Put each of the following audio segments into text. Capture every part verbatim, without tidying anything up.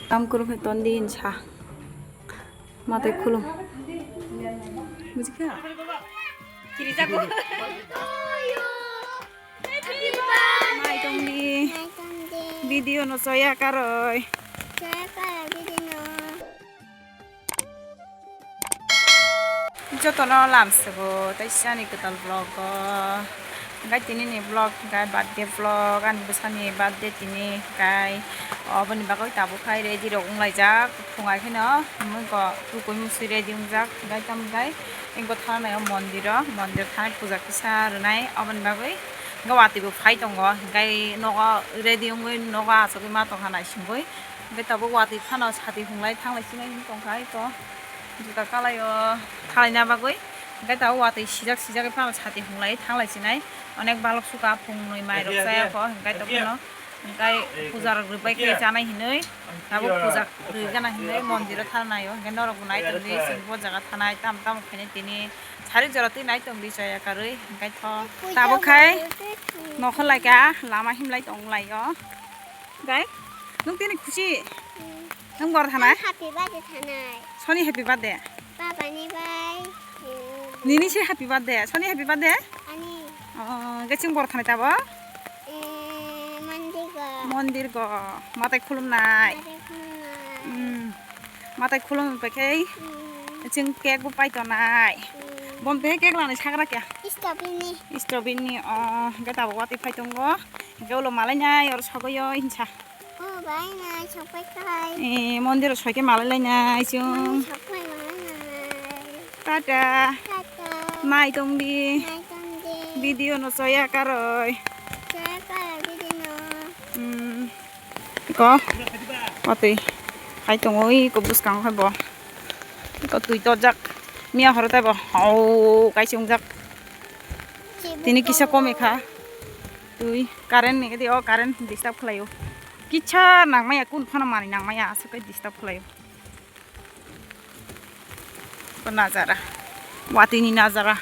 Kam kwrwng khe ton di hinsa. Matai khulum. Bujikha? Kirijago. Mai tongdi. Video no choya karoi. Jotono lamsogo tei sani kwtal vlog o. Hingkai tini ni vlog hingkai birthday vlog, ani bwsani birthday tini hingkai oboni bagwi tabuk khai ready rok wnglaijak. Phungai kheno mui go tukui musi ready wngjak hingkai tamo hingkai. Ingo thanai o mondir o, mondir thanai puja kisa rwnai oboni bagwi. Ingo watwi bo phai tongo hingkai nogo ready wngwi nogo achugwi ma tongkha naisingwi. Hingke tabuk watwi phano sati hunglai thanglai sinai hinwi tongkha ito. Juta kalai o thalaina bagwi. Hingke tabuk watwi sijak sijak phano sati hunglai thanglai sinai. Onek balok suka phung nwi mai rok chaya kho hingke tabuk no. Hingke puja rok rwbai khe chanai hinwi. Tabuk puja rwi gana hinwi mondir o thanai o. Hingke norok bo nai tongdi chwng bo jaga thanai tam tam khainai tini. Sarik jora twi nai tongdi chaya karwi hingke tho. Tabuk khai nokhor lai kha lama himlai tong lai o. Gai, nung tini khusi? Hmm. Nung bor thanai? Happy birthday thanai. Soni happy birthday? Papa ni bai. Hmm. Nini se happy birthday. Soni happy birthday? Ani. Oh, ge chwng bor thanai tabo? Eh, mondir go. Mondir go. Matai khulumnai. Matai khulumnai. Hmm. Matai khulum pai khe. Hmm. Chwng cake bo pai tonai. Hmm. Bom te cake lani sagra kya? Strawberry ni. Strawberry ni. Oh, ge tabo watwi phai tongo. Hingke ulo malai nai oro sogoyo hinsa. Oh, bai nai, sokpai khai. Eh, mondir o soike malai lai nai chwng. Sokpai malai nai. Tata. Tata. Nai tong di. Nai tong di. Video no choya karoi. Choya karoi video no. Hmm. Iko. Watwi. Hai tongo iko bwskang hai bo. Iko twi tojak. Miya horo tei bo. Hau kai chungjak. Tini kisa komi kha. Twi current ni khe o current disturb khlaio. Kisa nangmaya kun phano mani nangmaya aswk khe disturb khlaio. Bo najara. Watwi ni najara.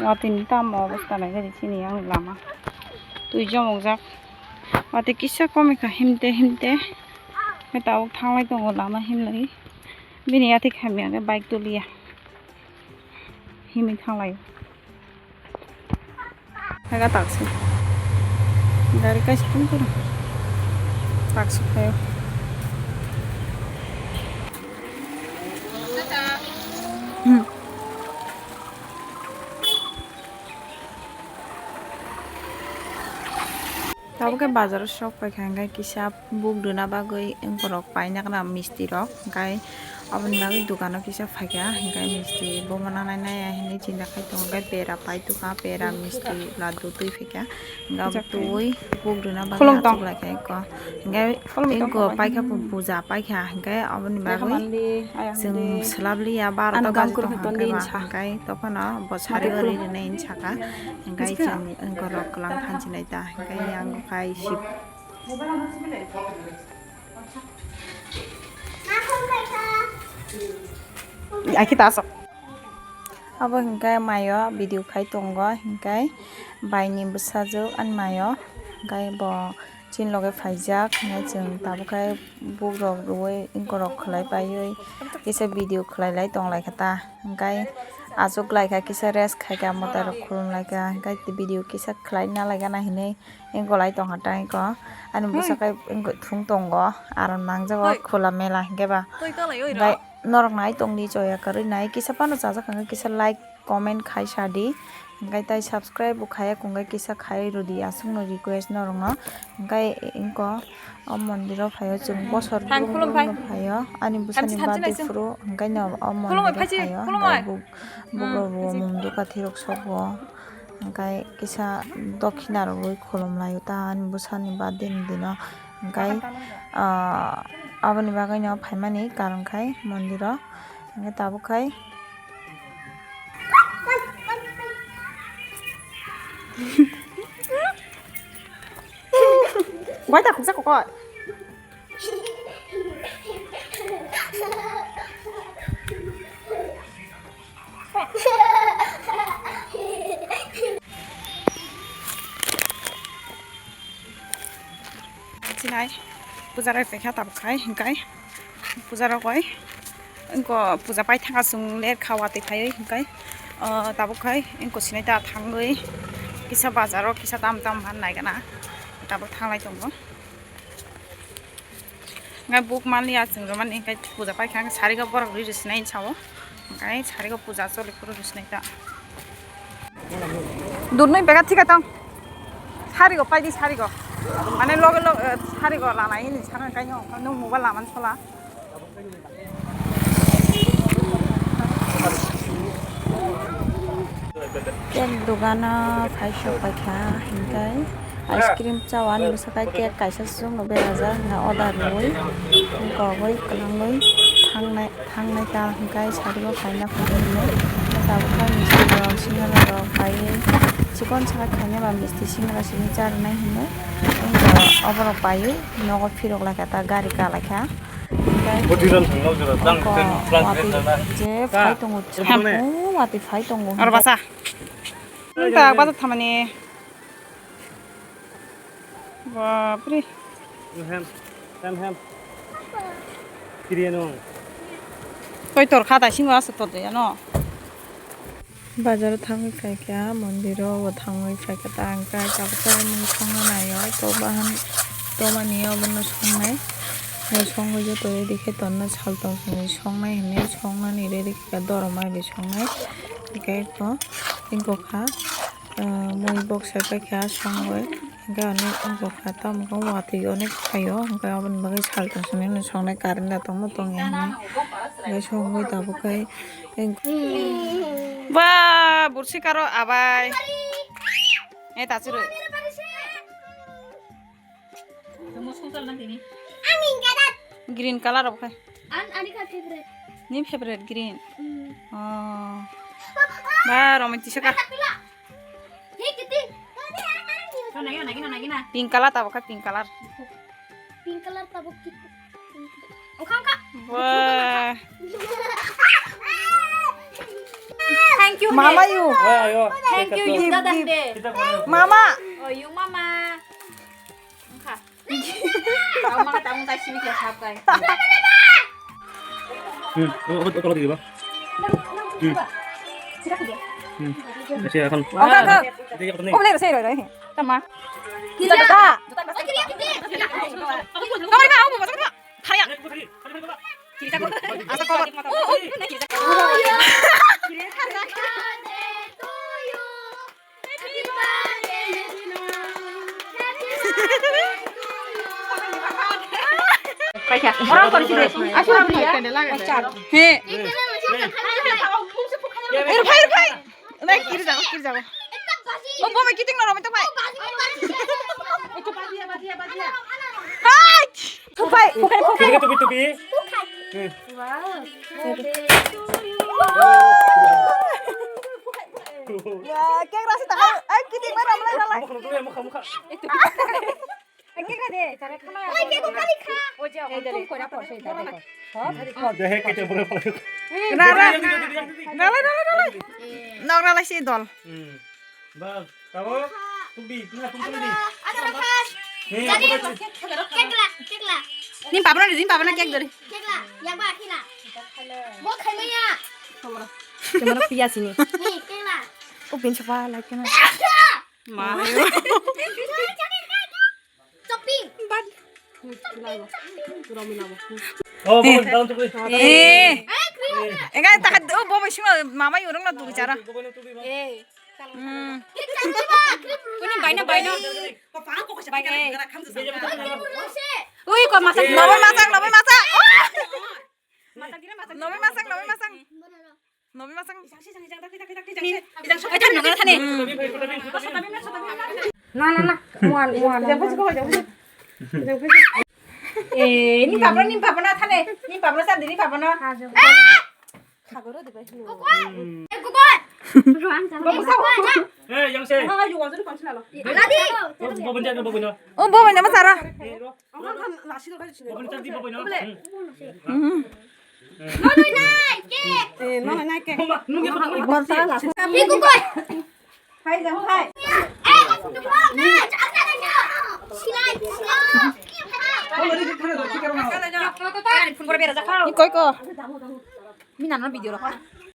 Watwi ni tamo obostha nai khe chini ang lama. Twi jomongjak. Watwi kisa komi kha himte himte. Khe tabuk thanglai tongo lama himlai. Bini yathik hamya khe bike tuliya. Himwi thanglai. Haga taksi. Gari kaisa tong koro. Taksi khayo. Hmm. Tabuk khe bazar o sok paikha, hingkhe kisa buk rwna bagwi borok paina gana misti rok, hingkhe aboni bagwi dukano kisa phaikha, hingkhe misti bomo nanai nai hinwi chinta khai tongo, hingkhe pera pai tongkha, pera, misti, laddu twi phaikha, hingkhe abo twi buk rwna bagwi achuk laikha eko, hingkhe eko paikha puja paikha, hingkhe aboni bagwi chwng swlab liya, barota baji tongkha, hingkhe ba, hingkhe tophano bo sari rinai hinwi sakha. Hingkai chwng wngkorok kwlang thansinai ta, hingkai yang khai sip. Akhe ta asok. Abo hingkai mayo video khai tongo, hingkai baini bwsajwk ani mayo, hingkai bo chini loge phaijak, hingkai chwng tabuk khai bukrok rwui wngkorok khwlai paiwi kisa video khwlai lai tong lai kha ta. Hingkai achuk lai kha, kisa rest khai kha, mwtai rok khulum lai kha, hingkai video kisa khwlai na lai gana hinwi golai tong kha ta. Ani bwsa khai thung tongo, aro nangjago khula mela hinkhe ba. Hingkai norok nai tong di, choya kwrwi nai, kisa phano chajak hwnkhe kisa like, comment khai sa di, hingkai tai subscribe bo khaya kung khe kisa khai rw di, aswk no request norok no. Hingkai wngko o mondir o phaio chwng bosor brum brum no phaio, ani bwsani birthday phuru hingkai no o mondir o phaio, hingkai bugrok rw o mum duka thwi rok sokgo, hingkai kisa dokhina rwui khulum laio ta ani bwsani birthday ni dino, hingkai aboni bagwi no phaimani karon khai mondir o. Hingke tabuk khai. Bai ta khuksa kokot. Sinai puja rok paikha tabuk khai hinkai puja rok bai wngko puja pai thangka chwng ler kha watwi phaiwi hinkai tabuk khai wngko sinai ta thangwi kisa bazar o kisa tam tam han nai gana tabuk thanglai tongo. Ngai buk mali achung romani hinkai puja paikha sari go borok ri ri sinai sao hinkai sari go puja choli phuru ri sinai ta. Durnoi bega thika tong. Sari go paidi sari go. Mane loge loge sari go lana ini sana kai no no mobile laman sola. Cake dogano phai sok paikha hinkai ice cream chawani bwswk kai cake kaisa sung no berajak hinka order rwui kogwi kwlangwi thangnai. Thangnai ta hinkai sari o kaina phuru hinwi tabuk khe misti rok singra rok paiwi chikon sa khaina ba misti singra simi charwnai hinwi oborok paiwi nogo phirok lai kha ta gari ka lai kha. Hinkai je phai tongo watwi phai tongo. Oro basa. Nung ta basa thamani. Bapre. Hem, hem, hem. Kiriya nung. Koi tor kha dai singo asa tor de ano. Bazar o thangwi phaikha, mondir o bo thangwi phaikha, ta hwnkhe tabuk mui songna naio, to bahan, to mani obono songnai, mui songwi joto ready khe tonno sal tong songwi songnai hinwi songnani ready khe doromai bai songnai, hwnkhe to wngkha. Mui bok sai paikha songwi, hwnkhe ani wngkha tamo khe watwi onek phaio, hwnkhe aboni bagwi sal tong songwi songnai current da tongma tongya hinwi, hwnkhe songwi tabuk khe. Ba bursi karo abai. Eh tachuru. Green color obo khai. An ani ka favorite. Ni favorite green. Mm. Oh. Ba romantic saka. Hey kiti. Pink color tabo khai pink color. Pink color tabo kiti. Oka oka. Wah. Thank you. Mama you. Wah, ayo. Thank you, you dad and dad. Mama. Oh, you mama. Oka. Mama ka tamung tai simi kya sap kai. Hmm, oh, oh, oh, oh, oh. Hmm. Hmm. Acha, acha. Oka, oka. Oka, oka. Tama. Kita kita. Kamar ba, obo, obo, obo. Khaya. Kita ko. Asa ko. Oh, oh, kita ko. He. Er bhai, er bhai. Nai, kiri jago, kiri jago. O, bo, kiting no, romito bhai. Hai. Thupai, thupai, thupai. Tupi, tupi, tupi. Hmm. Ya, cake rasi tak. Ai, kiting mana, mana, mana. Mukha, mukha, mukha, mukha. Cake rasi. Oi, cake kali kha. Oi, je, tum kora por se, dai, dai. Dehe, kete, bole, bole. Rala, rala, rala, rala. Nok rala si dol. Hmm. Bas, tabo? Tungbi, tungha, tungtungdi. Ada, ada, ada. He, jadi, apa tu? Cake la, cake la. Ni pabra ni, ni pabra cake dori. Cake la, yang ba, cake la. Bo khai maya. Kamera, kamera piya sini. Ni, cake la. O bin chapa, like na. Ma. Cake la. Topping. Bad. Oh, bo, daun tu. Eh. Eh, cream. Enggak, tak, oh, bo, sima, mama yurung na tu bicara. Eh. Hmm. Ini baina, baina. Ui, kok masak? Lobo masak, lobo masak. Lobo masak, lobo masak. Lobo masak. Ijang, ijang, ijang, ijang, ijang, ijang. Ijang, sok, ijang, sok, ijang. Na, na, na. Muan, muan. Eh, ni pabra, ni pabra na thane. Ni pabra sa, ni pabra na. Khagoro de bai. Kukun. Eh, kukun. Ruang sama. Kukun. Eh, yang se. Ah, yu wajuri panchina lo. Ladi. Bo, bo, bo, bo, bo, bo. Oh, bo, bo, bo, sara. Eh, ro. Ang kan nasi lo kan sini. Bo, bo, bo, bo, bo. Hmm. No, no, no, ke. Eh, no, no, ke. Bo, bo, bo, bo. Tapi kukun. Hai, jang, hai. Eh, kukun, na, silai, silai. Koi ko. Mina no video rok.